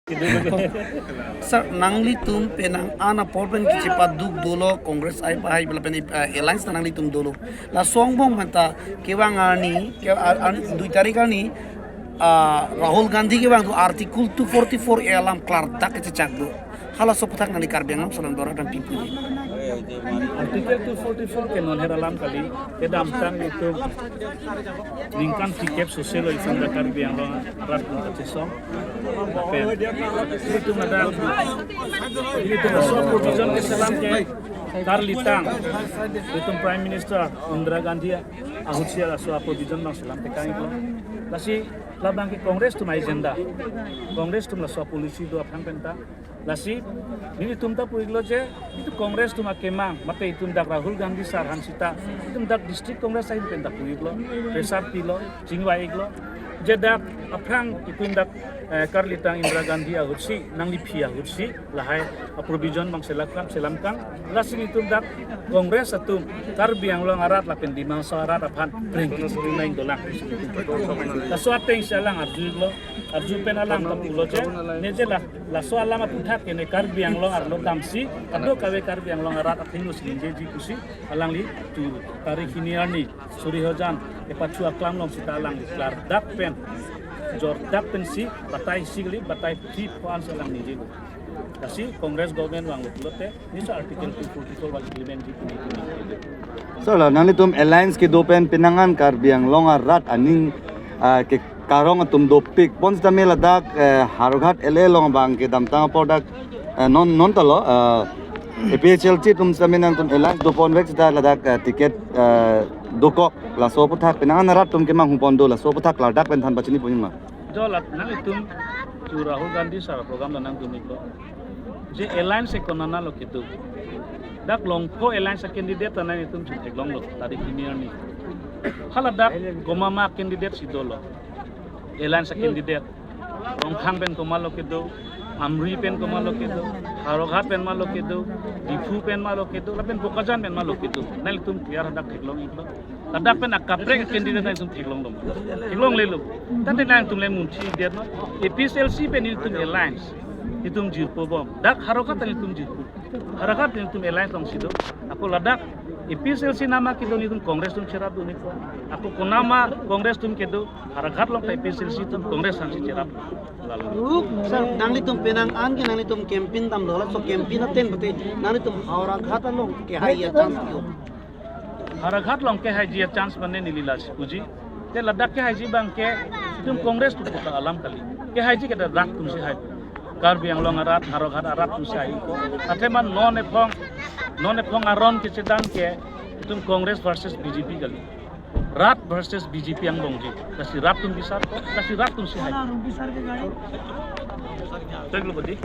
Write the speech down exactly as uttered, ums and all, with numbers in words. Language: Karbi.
Sir, nanglitum penang an apor pen kachepaduk dolo, Congress ai pahai lapen, eh, alliance ta nanglitum dolo. Laso angbong aphanta kevang arni, ke, ar-, arni dui tarik arni, ah, Rahul Gandhi kevang do Article two forty-four A alam klardak kechechak do. Halaso aputhak nangli Karbi Anglong aso alam dora dan pipu. Article two forty-four ke non her alam kali, kedamtang itum ningkan phlikep soselo itum dak Karbi Anglong arat atum kachesong. Lapen itum ada, itum laso provision keselam ke karlitang itum Prime Minister Indira Gandhi ahutsi laso provision abang selam tekang iklo. Lasi labang ke Congress atum agenda, Congress atum laso policy do aphan penta. Lasi nelitum ta pu iklo je, itum Congress atum akemang, mate itum dak Rahul Gandhi sir aphan sita, itum dak District Congress ahin pen dak pu iklo, pressure pilo, chingvai iklo. Je dak aphrang itum dak, eh, karlitang Indira Gandhi ahutsi, nangliphi ahutsi, lahai aprovision abang selam kang, selam kang. Lasi itum dak Congress atum Karbi Anglong arat lapen Dima Hasao arat aphan preng kisi nang dolang. Laso ateng si alang arju iklo, arju pen alang ta pulo je, ne je la, laso alam aputhak ke ne Karbi Anglong arlo damsi, kadokave Karbi Anglong arat athengno si ningjeji pusi alangli tu tarik hini arni suri hojan epachu aklam along sita alangli klardak pen, jordak pensi batai si kali, batai phi pho-an si alang ningjelo. Lasi Congress government vanglo pulote, nelitum Article two forty-four abang implement ji pu nelitum ningje. Sir, la nanglitum alliance kedo pen penang an Karbi Anglong arat aning, ah, ke karong atum dopik. Bonsitame ladak, eh, Howraghat L A along abang kedamtang apor dak, eh, non, non ta lo, eh, A P H L C atum sitame nangtum alliance doponvek sita ladak, eh, ticket, eh, dokok, laso aputhak penang an arat atum kemanghupon do, laso aputhak klardak pen than pachini pon ma? Jo, la nanglitum tu Rahul Gandhi sir program la nangdun iklo. Je alliance ke konana lo kedo. Dak Longpho alliance candidate ta nanglitum chu theklonglo tarik hini arni. Haladak komat ma candidate si dolo. Alliance candidate. Rongkhang pen komat lo kedo, Amri pen komat lo kedo, Howraghat pen ma lo kedo, Diphu pen ma lo kedo, lapen Bokajan pen ma lo kedo. Nanglitum clear hadak theklong iklo. Ladak pen akaprek candidate nanglitum theklonglo. Theklonglelo. Tangte nangtum le munthi det non. A P H L C pen nelitum alliance. Itum jirpo bom. Dak Howraghat nelitum jirpo. Howraghat nelitum alliance alongsi do. Ako ladak A P H L C nama kedo nelitum Congress atum cherapdun ikpo. Ako konama Congress atum kedo, Howraghat along ta A P H L C atum Congress aphansi cherap. Lalu. Sir, nanglitum penang an ke nanglitum campaign damlo, laso campaign ateng pute nanglitum Howraghat along kehaiji achance yo. Howraghat along kehaiji achance mane neli lasi puji. Te ladak kehaiji abang ke itum Congress atum kota alam kali. Kehaiji ke dak rat atumsi hai. Karbi Anglong arat, Howraghat arat atumsi hai ko. Athema non ephong, non ephong aron kechedan ke itum Congress versus B J P kali. Rat versus B J P angbongji. Lasi rat atum bisar ko, lasi rat atumsi hai. Thank you, buddy.